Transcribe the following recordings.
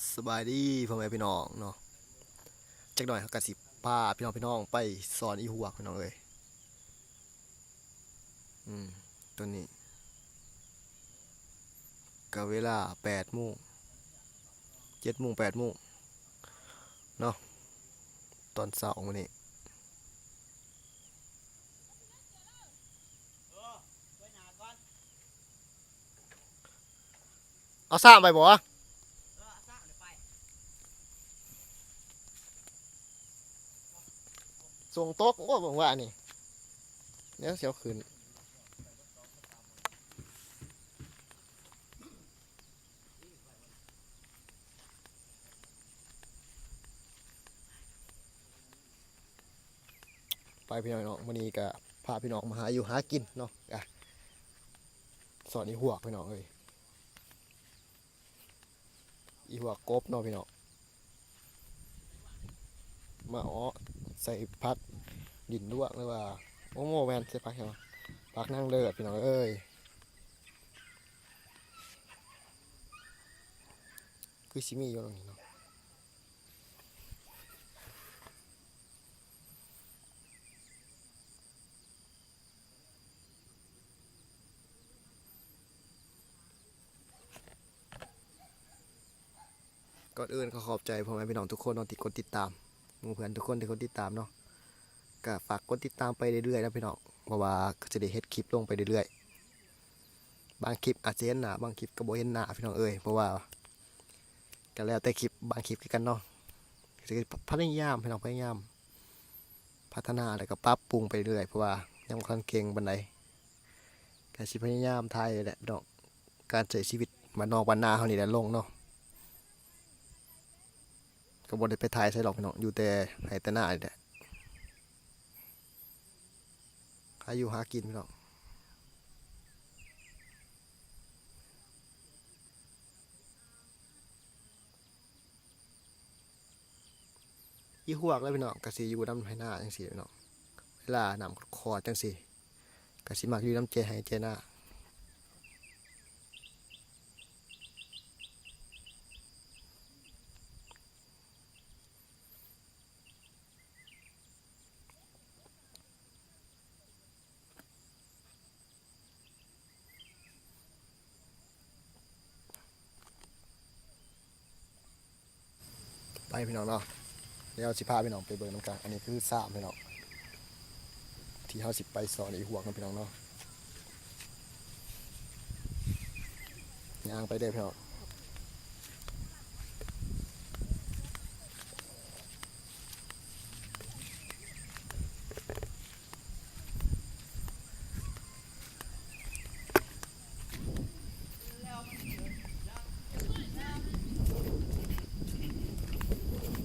ສະບາຍດີພໍ່ແມ່ພີ່ນ້ອງເນາະ, ຈັກໜ່ອຍເຮົາກໍຊິພາພີ່ນ້ອງ ພີ່ນ້ອງໄປສອນອີຫວກ ພີ່ນ້ອງເອີຍ. ອືມ ຕອນນີ້ກໍເວລາແປດໂມງ ເຈັດໂມງ ແປດໂມງເນາະ ຕອນເຊົ້າມື້ນີ້. ເອົາຊ້າງໄປບໍ່? ຝົນຕົກ ໂອ້ ເບິ່ງວ່ານີ້ ແນວຊິເອົາຂຶ້ນ. ໄປພີ່ນ້ອງເນາະ, ມື້ນີ້ກໍພາພີ່ນ້ອງມາຫາຢູ່ຫາກິນເນາະ, ກະສອນອີຫວກພີ່ນ້ອງເອີຍ, ອີຫວກກົບເນາະພີ່ນ້ອງ. ມາເອາະໃສ່ຜັກດິນລວກ ຫຼືວ່າ ໂອ້ ບໍ່ແມ່ນໃສ່ຜັກຫຍັງ ຜັກນາງເລີດພີ່ນ້ອງເອີຍ. ຄືຊິມີຢູ່ເນາະນີ້ເນາະ. ກ່ອນອື່ນກໍຂອບໃຈພໍ່ແມ່ພີ່ນ້ອງທຸກຄົນເນາະ ທີ່ກົດຕິດຕາມ, ໝູ່ເພື່ອນທຸກຄົນທີ່ກົດຕິດຕາມເນາະ. ກໍຝາກກົດຕິດຕາມໄປເລື້ອຍໆນະພີ່ນ້ອງ, ເພາະວ່າກໍຈະໄດ້ເຮັດຄລິບລົງໄປເລື້ອຍໆ. ບາງຄລິບອາດຈະເຫັນໜ້າ, ບາງຄລິບກໍບໍ່ເຫັນໜ້າພີ່ນ້ອງເອີຍ, ເພາະວ່າກໍແລ້ວແຕ່ຄລິບ, ບາງຄລິບຄືກັນເນາະ. ກໍຈະພະຍາຍາມພີ່ນ້ອງ, ພະຍາຍາມພັດທະນາ ແລ້ວກໍປັບປຸງໄປເລື້ອຍ, ເພາະວ່າຍັງບໍ່ທັນເກັ່ງປານໃດ. ກໍຊິພະຍາຍາມຖ່າຍແຫຼະພີ່ນ້ອງ, ການໃຊ້ຊີວິດບ້ານນອກບ້ານນາເຮົານີ້ແຫຼະລົງເນາະ. ກໍບໍ່ໄດ້ໄປຖ່າຍໃສດອກພີ່ນ້ອງ, ຢູ່ແຕ່ໄຮ່ແຕ່ນານີ້ແຫຼະ, ຫາຢູ່ຫາກິນພີ່ນ້ອງ. ອີຫວກແຫຼະພີ່ນ້ອງ, ກໍຊິຢູ່ນຳໄຮ່ນາຈັ່ງຊີ້ພີ່ນ້ອງ. ເວລານ້ຳຂອດໆຈັ່ງຊີ້ ກໍຊິມັກຢູ່ນຳແຈໄຮ່ແຈນາ. ໄປພີ່ນ້ອງເນາະ, ດຽວຊິພາພີ່ນ້ອງໄປເບິ່ງນຳກັນ. ອັນນີ້ຄືຊ້າງພີ່ນ້ອງ ທີ່ເຮົາຊິໄປສອນອີຫວກນຳພີ່ນ້ອງເນາະ. ຍ່າງໄປເດີພີ່ນ້ອງ.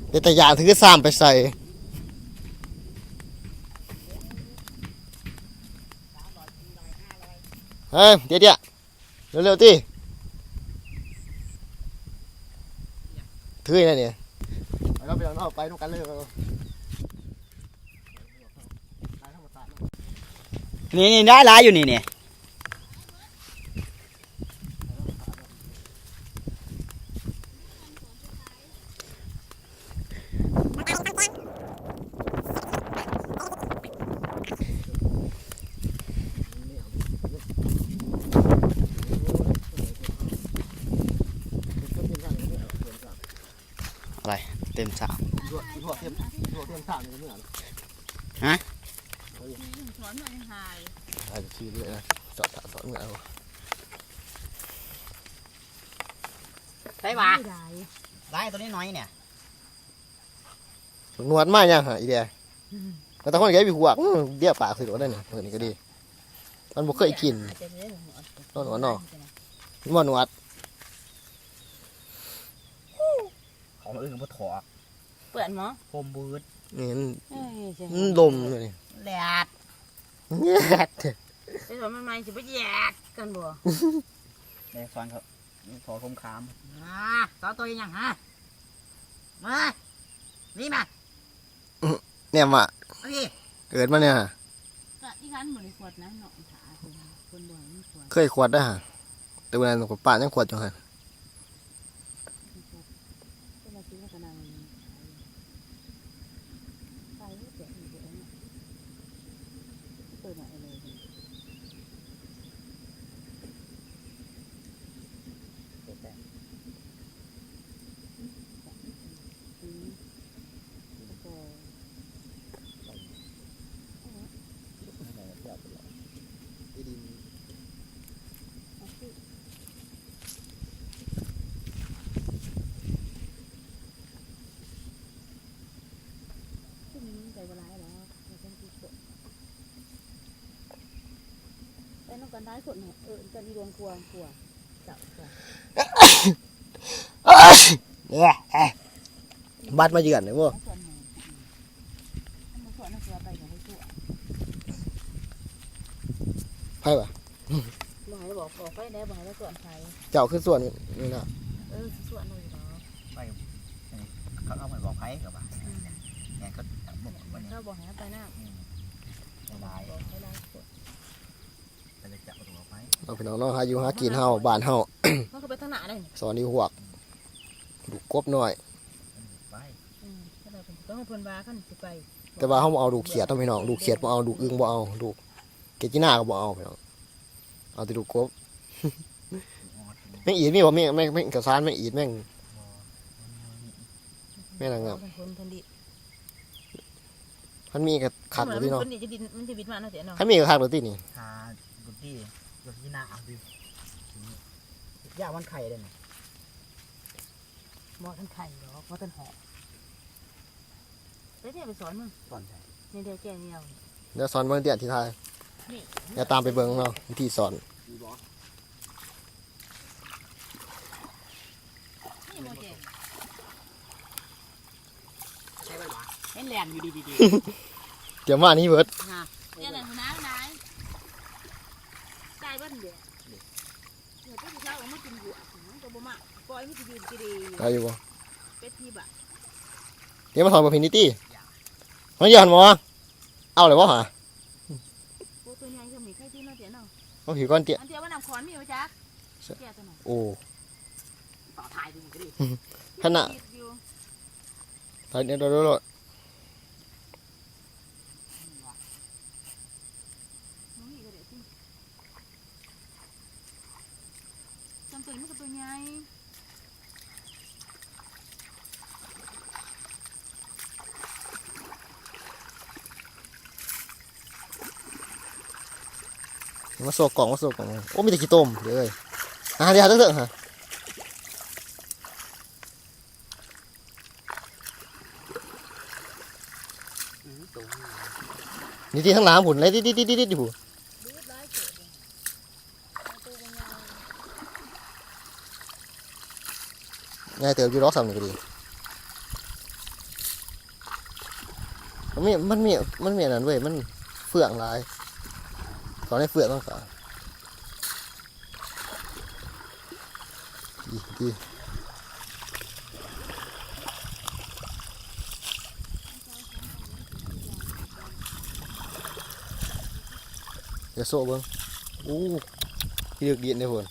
ເປັນຕາຢ້ານ ຖືຊ້າງໄປໃສ? ເອີ ດຽວໆ ເລັວໆຕິ ຖືແລ້ວນີ້. ໄປເນາະ ໄປນຳກັນເລີຍ. ນີ້ໆ ໄດ້ຫຼາຍຢູ່ນີ້ນີ້. ອະໄລ ເຕັມສາມ ຮະ? ອາດຈະຊິເລີຍນະ ເຈາະຖາສອນເມືອເອົາ. ໃສ່ຫວາ ຫຼາຍ ໂຕນ້ອຍໆ ນີ້. ໜວດມາຫຍັງຫະ ອີແດ? ແຕ່ຄົນແກ່ໄປຫວກ ເດຍປາກໃສ່ໂດດໄດ້ນີ້. ເອີ ນີ້ກໍດີ ມັນບໍ່ເຄີຍກິນ. ໜວດເນາະ ມັນບໍ່ໜວດ. ເອົາມາອື່ນກໍບໍ່ຖອກ ເປື້ອນໝໍ ໂຮມບືດ. ນີ້ມັນ ເອີຍ ມັນລົມຢູ່ນີ້ ແດດ ແດດ. ໄປຖອດໃໝ່ໆ ຊິໄປແຍກກັນບໍ່? ແມ່ສອນເຂົາ ພໍສົງຄາມ. ອາ ສອງໂຕເຮັດຫຍັງຫະ? ມາ ນີ້ມາ ແນມວ່າ ເອີ້ນມາແນ່ຫະ. ກະອີ່ຄັນບໍ່ໄດ້ຂວດນະເນາະ ຖ້າເພິ່ນ ເພິ່ນບໍ່ໃຫ້ມັນຂວດ. ເຄີຍຂວດໄດ້ຫະ ແຕ່ມື້ນັ້ນປາຍັງຂວດຢູ່ຫັ້ນ. ກັນຫຼາຍຄົນເນາະ ເອີ ກັນອີດວງກວ່າ ກວ່າເຈົ້າ ກວ່າ ບັດມາເຢືອນເດ້ບໍ່? ມາສວນໝູ່ ມາສວນ ມາສວນ ໄປກໍໄປສວນ ໃຜວະ? ບໍ່ໃຫ້ບອກ ອອກໄປແດ່ ບໍ່ໃຫ້ມາສວນໃຜ ເຈົ້າຄືສວນນີ້ນະ ເອີ ຊິສວນເຮົາຢູ່ດອກ ໄປ ເຂົາເອົາໄປບອກໃຜກໍວ່າ ອືມ ແມ່ນເຂົາ ເຂົາບໍ່ໃຫ້ເຮົາໄປນຳ ອືມ ຫຼາຍ ບອກໄປຫຼາຍຄົນ ເອົາ ພີ່ນ້ອງເນາະ ຫາຢູ່ຫາກິນເຮົາ ບ້ານເຮົາ ເຮົາກໍໄປທາງໜ້າໄດ້ ສອນອີຫວກ ລູກກົບນ້ອຍ ໄປ ອືມ ກໍເພິ່ນວ່າຄັນຊິໄປ ແຕ່ວ່າເຮົາບໍ່ເອົາລູກຂຽດເນາະ ພີ່ນ້ອງ ລູກຂຽດບໍ່ເອົາ ລູກອຶ່ງບໍ່ເອົາ ລູກເກຈິໜ້າກໍບໍ່ເອົາ ພີ່ນ້ອງ ເອົາແຕ່ລູກກົບ ແມງອີດມີບໍ່? ແມງ ແມງ ແມງກະສານ ແມງອີດ ແມງ ແມງນາງງາມ ມັນມີກໍຄັກຢູ່ຕິເນາະ ມັນຊິບິນ ມັນຊິບິນມາເນາະ ເຈົ້າເນາະ ຄັນມີກໍຄັກຢູ່ຕິນີ້ ຖ້າບຸດດີ ເຈົ້າຊິໜ້າເອົາຕິ ຢ່າມັນໄຂ່ເດ້ນີ້ ບໍ່ທັນໄຂ່ດອກ ບໍ່ທັນຫອກ ໄປເດ້ ໄປສອນມັນ ສອນໃສ ນີ້ເດ້ ແກ້ວດຽວ ດຽວສອນເບິ່ງເດ້ ທີ່ຖ່າຍ ນີ້ ດຽວຕາມໄປເບິ່ງເນາະ ວິທີສອນ ມີບໍ່? ນີ້ບໍ່ແຈ້ວ ໃຊ້ໄວ້ບໍ່? ເຫັນແລ່ນຢູ່ດີໆ ດຽວມານີ້ເບິດ ຮະ ແກ່ນັ້ນຫາຫຼາຍ ຕາຍເບິດເດ້ ເອີ ຕົວເຊົ້າອອກມາກິນບວກ ມັນກໍບໍ່ມາ ປ່ອຍມັນຊິຢູ່ດີໆ ໄດ້ຢູ່ບໍ່? ເປັດທີ່ບາດ ດຽວມາຖອດບໍ່ພີນີ້ຕິ ມາຢູ່ຫັ້ນບໍ່? ເອົາແລ້ວບໍ່ຫາ? ໂອ້ ຕົວໃຫຍ່ຊ່ຳນີ້ ໃຄຕິເນາະ ເຈົ້າເນາະ ເອົາຜີກ່ອນຕິ ອັນດຽວວ່ານ້ຳຂອນມີບໍ່ຈັກ ແກ່ຕົວນັ້ນ ໂອ້ ຕໍ່ຖ່າຍຢູ່ນີ້ກໍດີ ຂະໜາດ ຕິດຢູ່ ຖ່າຍເດີໂລດ ຈຳຕົວນີ້ມັນກໍຕົວໃຫຍ່ ມາໂຊກ້ອງ ມາໂຊກ້ອງ ໂອ້ ມີແຕ່ຂີ້ຕົມເດີ ຫາ ຫາເດີ ຫາເດີ ຫາ ນີ້ທີ່ທາງຫຼັງພຸ້ນ ໄລ່ຕິດໆໆໆຢູ່ພຸ້ນ ໃຫຍ່ເຕີບຢູ່ດອກ ສ່ຳນີ້ກໍດີ ມັນມີ ມັນມີ ມັນມີອັນນັ້ນເວີຍ ມັນເຟືອງຫຼາຍ ຕອນນີ້ເຟືອງມັນກໍ ດີ ດີ ດຽວໂຊະເບິ່ງ ໂອ້ ພິລຶກດີນເດ້ພຸ້ນ.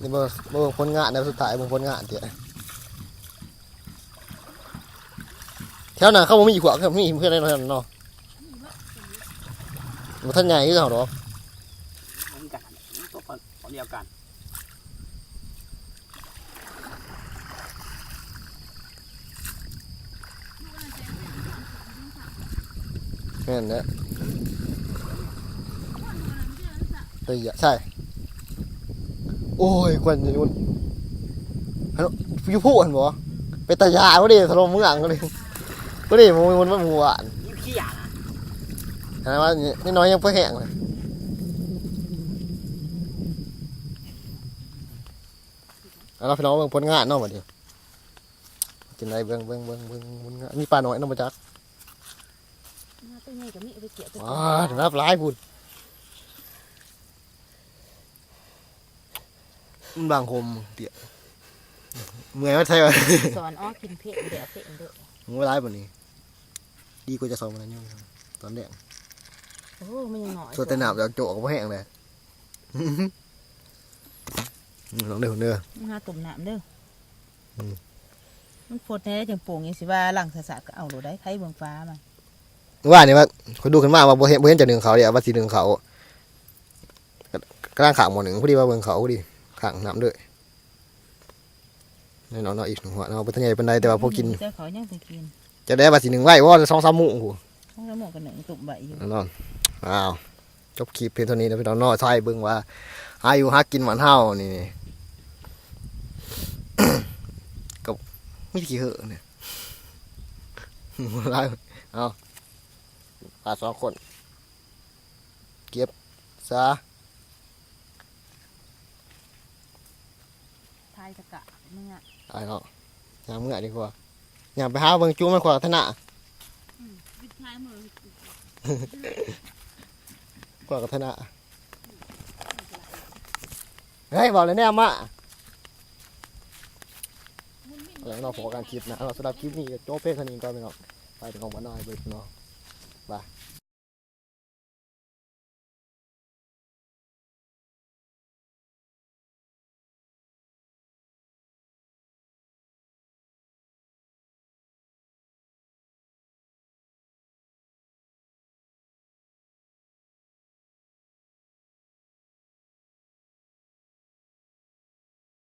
ນີ້ເບິ່ງ ເບິ່ງຜົນງານນະ ສຸດທ້າຍເບິ່ງຜົນງານເດ້. ແຖວນັ້ນເຂົາບໍ່ມີຂວາກ ມີເພື່ອນໃນນັ້ນເນາະ ບໍ່ທັນໃຫຍ່ຄືເຮົາດອກ ບໍ່ມີກັນ ຕົວເດີວກັນ ແມ່ນແຫຼະ ໄຕຢະ ໃຊ່ ໂອ້ຍ ຄວັນຢູ່ ຢູ່ພູ້ຫັ້ນບໍ່ ເປັນຕາຢ້ານບໍ່ເດ້ ຖະຫຼົ່ມເມືອງບໍ່ເດ້ ບໍ່ເດ້ ໝູ່ ໝູ່ ໝູ່ບ້ານ ຢູ່ເຂດນະ ອັນນັ້ນວ່າ ນິດໜ້ອຍຍັງພໍແຫ້ງເລີຍ ເອົາລະ ພີ່ນ້ອງ ເບິ່ງຜົນງານເນາະ ບັດນີ້ ຈັ່ງໃດ ເບິ່ງ ເບິ່ງ ເບິ່ງ ເບິ່ງຜົນງານ ມີປານ້ອຍນຳບໍ່ຈັກ ປາ ນັບຫຼາຍພຸ້ນ. ມັນບາງຄົມເຕຍ ເມື່ອຍມາໃສ່ວ່າ ສອນອອກກິນເພງເດີ ເພງເດີ ໂອ້ ຫຼາຍປານນີ້ ດີກວ່າຈະສອງມັນຍັງຕອນແລກ ໂອ້ ມັນຍັງນ້ອຍ ສວນແຕ່ນ້ຳຈາກໂຈກກໍບໍ່ແຫ້ງແລ້ວ ລອງເດີ ເດີ ຫາຕົ້ມນ້ຳເດີ ອືມ ມັນຟົດແດ່ຈັ່ງໂປ່ງ ຍັງຊິວ່າລ້າງສະອາດກໍເອົາໂລດໄດ໋ ໄຜເບິ່ງຟ້າມັນ ວ່ານີ້ວ່າ ຂ້ອຍດູຂຶ້ນມາວ່າບໍ່ເຫັນ ບໍ່ເຫັນຈະໜຶ້ງເຂົ້າເດ້ ວ່າຊິໜຶ້ງເຂົ້າ ກຳລັງຂ້າງໝໍ້ໜຶ້ງ ພໍດີວ່າເບິ່ງເຂົ້າ ພໍດີຂ້າງນ້ຳເດີ ອື แน่นอนเนาะ อีกหนึ่งหัวเนาะ บ่ทันใหญ่ปานใด แต่ว่าพอกิน เจ้าเขายังไปกิน จักได้ว่าสิหนึ่งไว้บ่ สองสามมื้อพู้น สองสามมื้อก็หนึ่งตุ่มไว้อยู่ แน่นอน อ้าว จบคลิปเพียงเท่านี้นะพี่น้องเนาะ ถ่ายเบิ่งว่าหาอยู่หากินบ้านเฮานี่ ก็มีแต่ขี้เหื่อเนี่ย เอา ปลาสองคน เก็บซะ ทายสะกะเมื่อ ไปเนาะ ย่างเมื่อดีกว่า ย่างไปหาเบิ่งจุมันขวากะทะนะ อืม วิดท้ายมือ ขวากะทะนะ เฮ้ย บอกเลยเนี่ยมา แล้วเนาะ พบกันคลิปหน้าเนาะ สำหรับคลิปนี้ก็จบเพียงเท่านี้ก่อนพี่น้อง ไปพี่น้องบ้านน้อยเบิ่งเนาะ บาย